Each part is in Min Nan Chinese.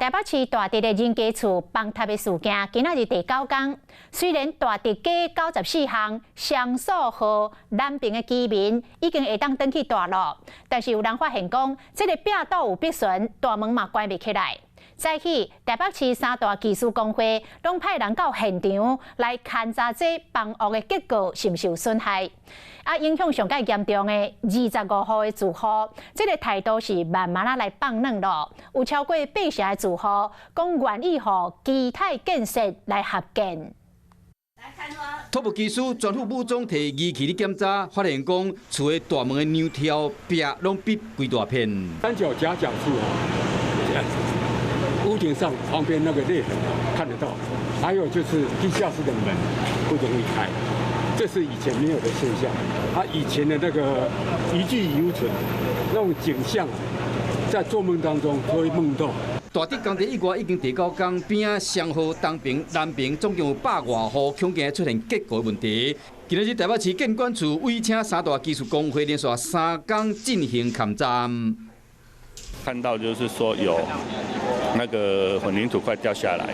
台北市大直的人家厝崩塌的事件，今仔日第九工。雖然大直街94巷雙數號南爿的居民已經會當轉去大路，但是有人發現講，這个壁堵有壁損，大門嘛關袂起來。早起，台北市三大技師公會攏派人到現場來勘查這房屋的結構是毋是有損害。啊，影響上蓋嚴重的25戶的住戶，這个態度是慢慢仔來放軟咯。有超過八成的住戶講願意予基泰建設來合建。土木技師全副武裝提儀器咧檢查，發現講厝的大門的梁柱壁攏篕規大片。三角夾角處屋頂上旁邊那個裂痕看得到，還有就是地下室的門不容易開，這是以前沒有的現象。啊，以前的那個遺跡猶存，那種景象，在做夢當中都會夢到。大直工地以外已經第九工，邊仔雙和東爿、南爿總共有百外戶，恐驚出現結構問題。今仔日台北市建管處委請三大技師公會連續3工進行勘查。看到就是說有那個混凝土塊掉下來，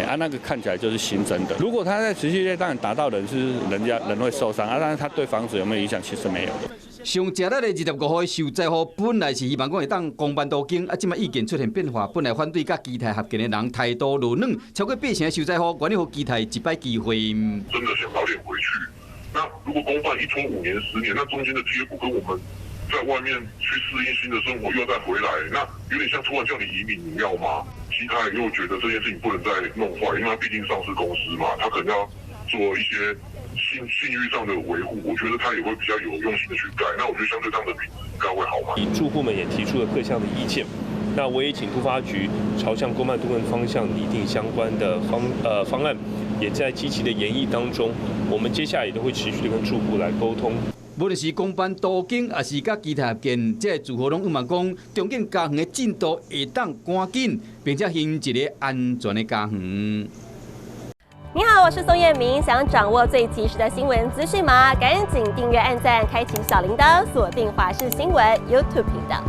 啊，那個看起來就是新增的。如果它在持續內，當然打到人是人家人會受傷啊，但是它對房子有沒有影響，其實沒有。上食力的25戶受災戶，本來是希望講會當公辦都更，啊，這擺意見出現變化，本來反對佮基泰合建的人態度落軟，超過八成的受災戶願意予基泰一擺機會。真的想早點回去。那如果公辦一拖5年10年，那中間的接駁跟我們在外面去適應新的生活，又再回來，那有點像突然叫你移民，你要嗎？其他人又覺得這件事情不能再弄壞，因為他畢竟上市公司嘛，他可能要做一些信譽上的維護，我覺得他也會比較有用心的去蓋。那我覺得相對這樣的品質應該會好嘛。住戶們也提出了各項的意見，那我也請都發局朝向公辦都更方向擬定相關的方案，也在積極的研議當中。我們接下來也都會持續的跟住戶來溝通。無論是公辦都更，抑是佮基泰合建，這个住戶攏向望講，重建家園的進度會當趕緊，並且形成一个安全的家園。你好，我是宋燕明，想掌握最及時的新聞資訊嗎？趕緊訂閱、按讚、開啟小鈴鐺，鎖定華視新聞 YouTube 頻道。